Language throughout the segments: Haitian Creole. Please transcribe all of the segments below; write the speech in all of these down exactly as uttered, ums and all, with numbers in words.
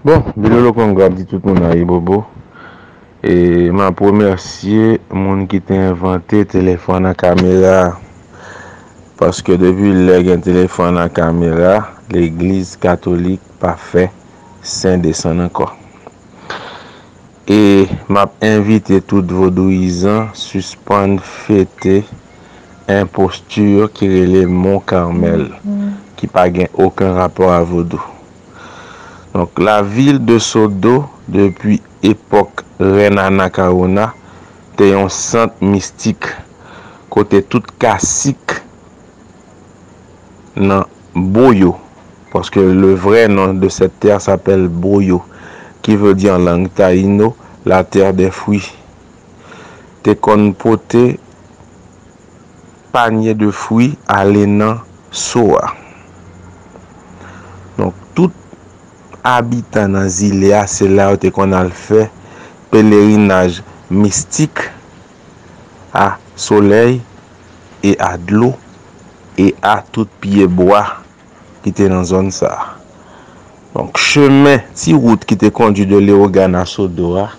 Bon, Bilolo Kongo ap di tout moun ayibobo. E m ap remèsye moun ki te envante telefòn an kamera a. Paske depi lè gen telefòn an kamera, legliz katolik pa fè sen desann ankò. E m ap envite tout vodouyizan sispann fete enposti ki rele Mont Carmel, ki pa gen okenn rapò a vodou. Donk, lavil de Sodo, depi epòk rèn Anacaona, te yon sant mistik, kote tout kasik nan Boyo, paske le vrai nom de cette terre s'appelle Boyo, qui veut dire en langue taïno la terre des fruits, te konn pote panye de fwi ale nan so a. Donk, tout abitan nan zile a, se la yo te konn al fè pelerinaj mistik a solèy e a dlo e a tout pye bwa ki te nan zòn sa a. Donk, chemen, ti wout ki te kondui de Leyogàn a Sodo a,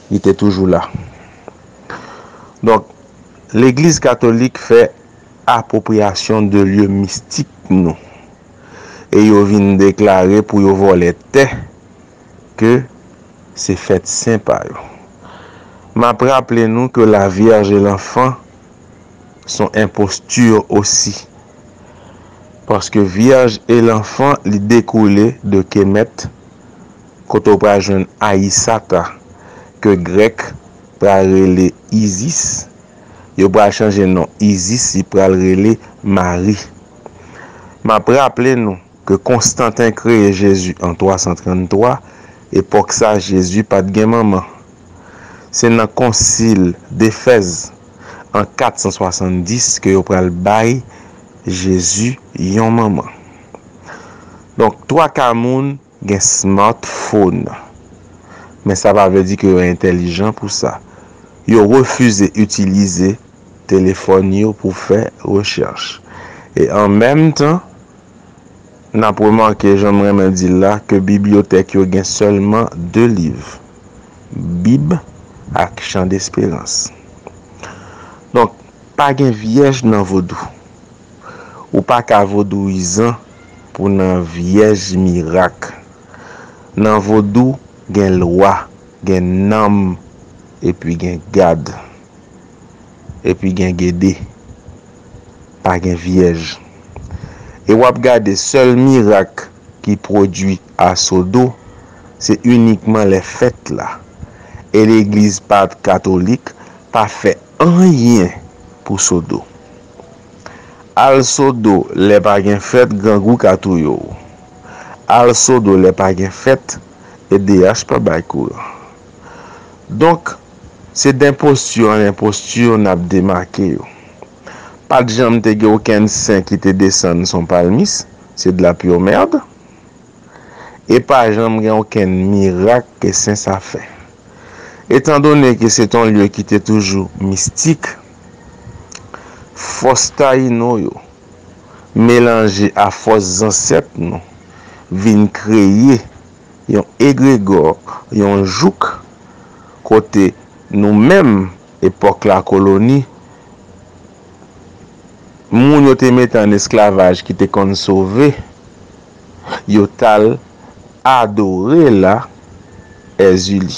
li te toujou la. Donk, legliz katolik fè apwopriyasyon de lye mistik nou. E yo vin deklare pou yo vòlè tè ke se fèt sen pa yo. M ap raple nou ke la Vierge et l'Enfant son enposti osi. Paske Vierge et l'Enfant, li dekoule de Kemet, kote w pral jwenn Ayisata, ke grèk pral rele Izis, yo pral chanje non Izis, li pral rele Mari. M ap raple nou ke Konstanten kreye Jezi an twa san tranntwa, epòk sa Jezi pa t gen manman. Se nan konsil Defèz an kat san swasanndis ke yo pral bay Jezi yon manman. Donk, twa ka moun gen smartphone. Men sa pa vle di ke yo entèlijan pou sa. Yo refize itilize telefòn yo pou fè rechèch. E an menm tan, n ap remake, jan m renmen di l la, ke bibliyotèk yo gen sèlman de liv, Bib ak Chan Desperans. Donk, pa gen vyèj nan vodou. Ou pa ka vodouyizan pou nan vyèj mirak. Nan vodou, gen lwa, gen nanm, epi gen gad, epi gen gede. Pa gen vyèj. E w ap gade sèl mirak ki pwodui a Sodo, se inikman lè fèt la. E legliz pa katolik pa fè anyen pou Sodo. Al Sodo lè pa gen fèt, grangou ka touye w. Al Sodo lè pa gen fèt, E D H pa bay kouran. Donk, se denposti an enposti n ap demake yo. Pa t janm te gen okenn sen ki te desann son palmis, se de la pure merde. E pa janm gen okenn mirak ke sen sa fè. Etandone ke se t on lye ki te toujou mistik, fòs tayino yo, melanje a fòs zansèt nou, vin kreye yon egregò, yon jouk, kote nou menm, epòk lakoloni, moun yo te mete ann esklavaj ki te konn sove, yo t al adore la Èzili,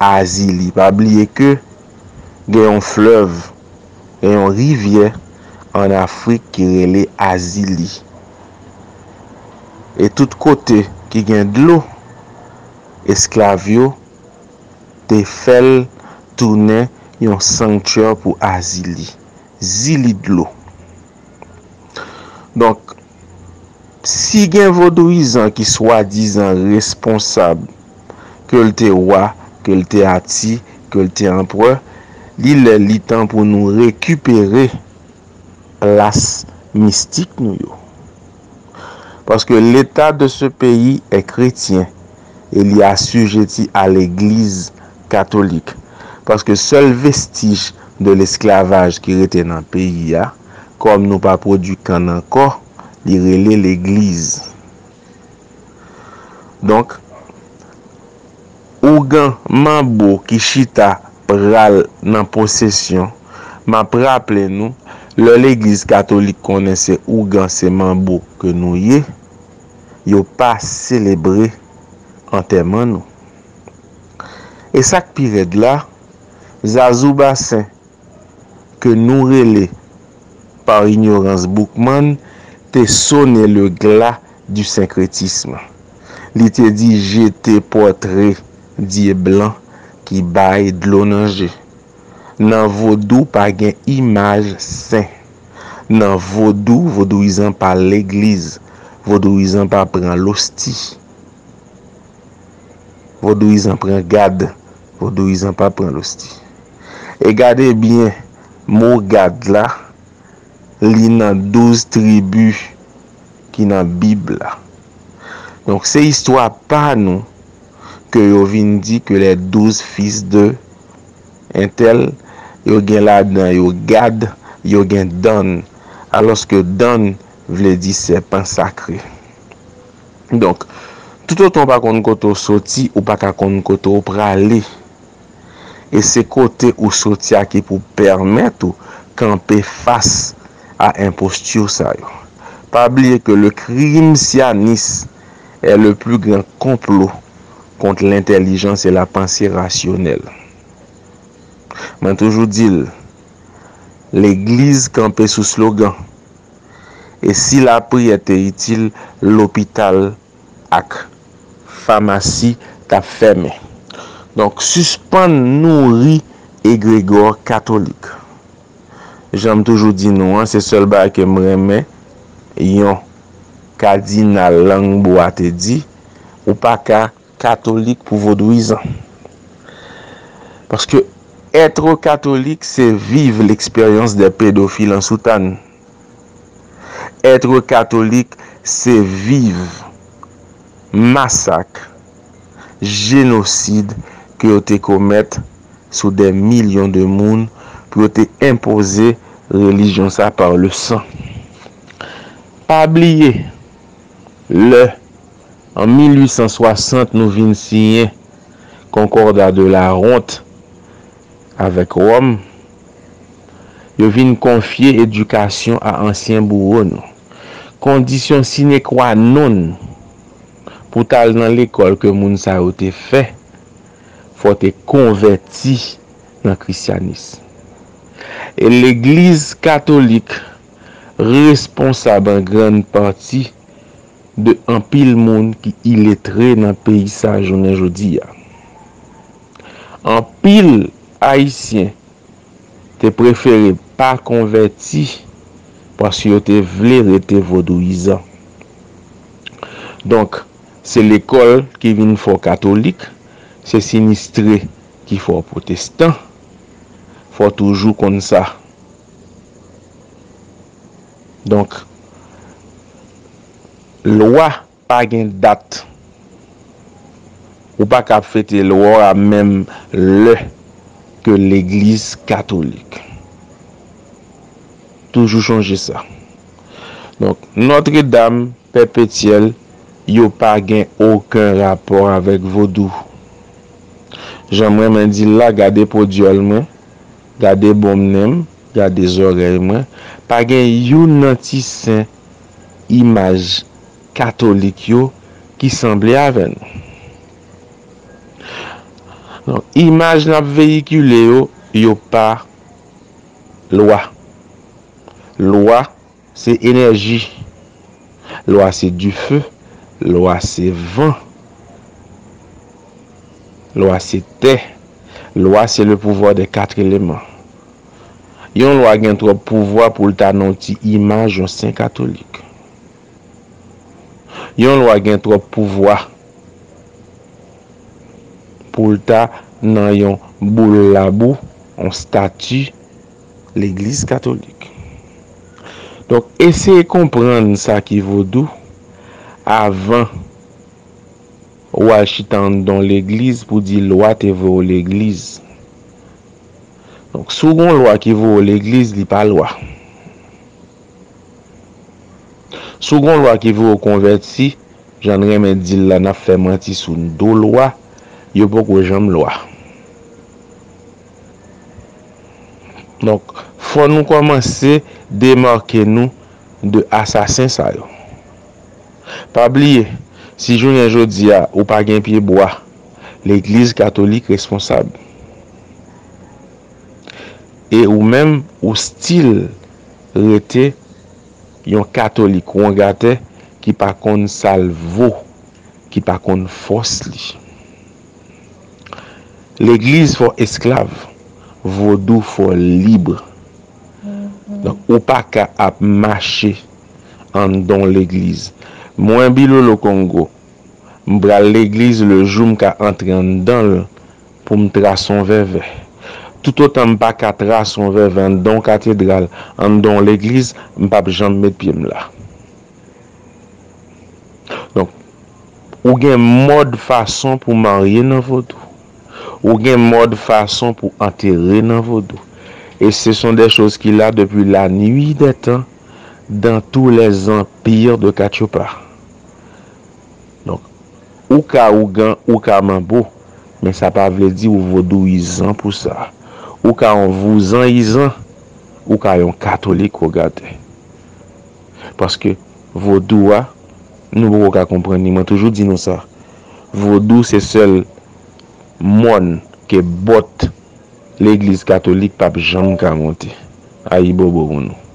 Azili. Pa bliye ke gen yon flèv, gen yon rivyè ann Afrik ki rele Azili. E tout kote ki gen dlo, esklav yo te fè l tounen yon sanktyè pou Azili, zili dlo. Donk, si gen vodouyizan ki swadizan responsab, ke l te wa, ke l te ati, ke l te anperè, li lè li tan pou nou rekipere plas mistik nou yo. Paske l'État de ce pays est chrétien et li assujetti à l'église catholique. Paske sèl vestij de lesklavaj ki rete nan peyi a, kòm nou pa pwodui kann ankò, li rele legliz. Donk, Ougan manbo ki chita pral nan posesyon, m ap raple nou, lè legliz katolik konnen se ougan, se manbo ke nou ye, yo pa selebre antèman nou. E sa k pi rèd la, Zazou Basen ke nou rele par ignorance Boukman te sonne le glas du syncrétisme. Li te di jete pòtre dye blan ki bay dlo nan je. Nan vodou pa gen imaj sen. Nan vodou, vodouyizan pa legliz. Vodouyizan pa pran losti. Vodouyizan pran gad. Vodouyizan pa pran losti. E gade byen, mo gad la, li nan douz tribi ki nan Bib la. Donk, se istwa pa nou ke yo vin di ke les douze fils de entèl, yo gen ladan yo Gad, yo gen Dan, alòske Dan vle di sèpan sakre. Donk, toutotan w pa konn kote w soti, ou pa ka konn kote w prale. E se kote ou soti a ki pou pèmèt ou kanpe fas a enposti sa yo. Pa bliye ke le crime sianis est le plus grand complot contre l'intelligence et la pensée rationnelle. Mwen toujou di l, legliz kanpe sou slogan, e si lapriyè te itil, lopital ak famasi t ap fèmen. Donk, sispann nouri egregò katolik. Jan m toujou di nou an, se sèl bagay ke m renmen yon kadinal Langbo a te di, ou pa ka katolik pou vodouyizan. Paske être catholique, c'est vivre l'expérience des pédophiles en soutane. Être catholique, c'est vivre masak, jenosid ke yo te komèt sou des millions de moun pou yo te enpoze relijyon sa par le sang. Pa bliye, lè an mil uit san swasant nou vin siyen Concordat de la Honte avèk Wòm, yo vin konfye edikasyon a ansyen bouwo nou. Kondisyon sine qua non pou t al nan lekòl ke moun sa yo te fè, fò w te konvèti nan krisyanis. E legliz katolik responsab an grann pati de anpil moun ki iletre nan peyi sa jounen jodi a. Anpil Ayisyen te prefere pa konvèti paske yo te vle rete vodouyizan. Donk, se lekòl ki vin fè w katolik, se sinistre ki fè w pwotestan. Fò w toujou konn sa. Donk, lwa pa gen dat. Ou pa ka fete lwa a menm lè ke legliz katolik. Toujou chonje sa. Donk, Notre Dame Perpétuelle, yo pa gen okenn rapò avèk vodou. Jan m renmen di l la, gade po dyòl mwen, gade bon nen m, gade zòrèy mwen, pa gen youn nan ti sen imaj katolik yo ki sanble avè nou. Donk, imaj n ap veyikile yo, yo pa lwa. Lwa, se enèji. Lwa, se dife. Lwa, se van. Lwa, se tè. Lwa, se le pouvoir des quatre éléments. Yon lwa gen twòp pouvwa pou l ta nan yon ti imaj yon sen katolik. Yon lwa gen twòp pouvwa pou l ta nan yon boul labou, yon estati legliz katolik. Donk, eseye konprann sa ki vodou avan w al chita anndan yon legliz pou di lwa te voye w legliz. Donk, si w gen yon lwa ki voye w legliz, li pa lwa. Si w gen yon lwa ki voye w konvèti, jan n renmen di l la, n ap fè manti sou do lwa, yo poko janm lwa. Donk, fò nou kòmanse demake nou de asasen sa yo. Pa bliye, si jounen jodi a ou pa gen pye bwa, legliz katolik responsab. E ou menm, ou still rete yon katolik wongatè ki pa konn sa l vo, ki pa konn fòs li. Legliz fò esklav, vodou fò lib. Donk, ou pa ka ap mache anndan yon legliz. Mwen, Bilolo Kongo, m pral legliz le jou m ka antre anndan l pou m trase yon vèvè. Toutotan m pa ka trase yon vèvè anndan yon katedral, anndan yon legliz, m p ap janm met pye m la. Donk, ou gen mòd fason pou marye nan vodou. Ou gen mòd fason pou antere nan vodou. Et ce sont des choses qui là depuis la nuit des temps dans tous les empires de Katiopa. Donk, ou ka ougan, ou ka manbo, men sa pa vle di ou vodouyizan pou sa. Ou ka yon vouzanyizan, ou ka yon katolik wongatè. Paske vodou a, nou poko ka konprann li. Mwen toujou di nou sa. Vodou se sèl mòn ke bòt legliz katolik p ap janm ka monte. Ayibobo pou nou.